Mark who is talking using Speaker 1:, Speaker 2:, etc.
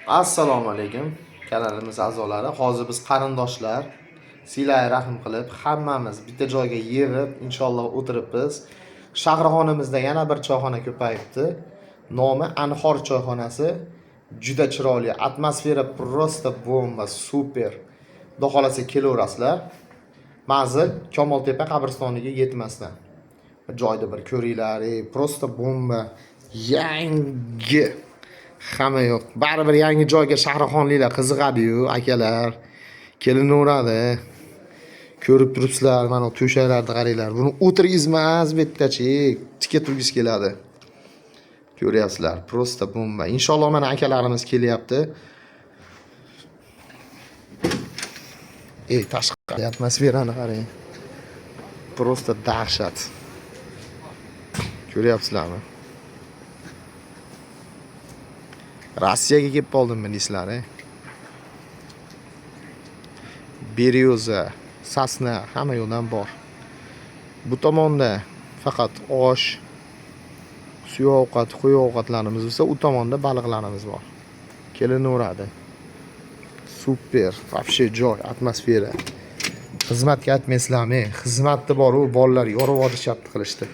Speaker 1: Assalomu alaykum, kanalimiz a'zolari. Hozir biz qarindoshlar silai rahm qilib, hammamiz bitta joyga yig'ib, inshaalloh o'tiribmiz. Shahrixonimizda yana bir choyxona ko'payibdi. Nomi Anhor choyxonasi. Juda chiroyli, atmosfera просто bomba, super. Xudo xohlasa kelaverasizlar. Manzil Kamoltepa qabristoniga yetmasdan. Joyda bir ko'ringlar, ey, просто bomba. Yangi hamma yo'q. Baribir yangi joyga shahrixonliklar qiziqadi-yu, akalar. Kelinaveradi. Ko'rib turibsizlar, mana to'shaklarni qaranglar. Buni o'tirgizmas bu yerdachi, tika turgisi keladi. Ko'ryapsizlar, просто bomba. Inshaalloh mana akalarimiz kelyapti. Ey, tashqari atmosferani qarang. Просто dahshat. Ko'ryapsizlarmi? Rossiyaga kelib qoldimmi deysizlar, ey? Beryoza, sasna hamma yoqdan bor. Bu tomonda faqat osh, suv ovqat, quyi ovqatlarimiz bo'lsa, u tomonda baliqlarimiz bor. Kelinaveradi. Super, вообще joy, atmosfera. Xizmatga aytmaysizlarmi? Xizmatni bor u bolalar yorib yuborishyapti qilishdi.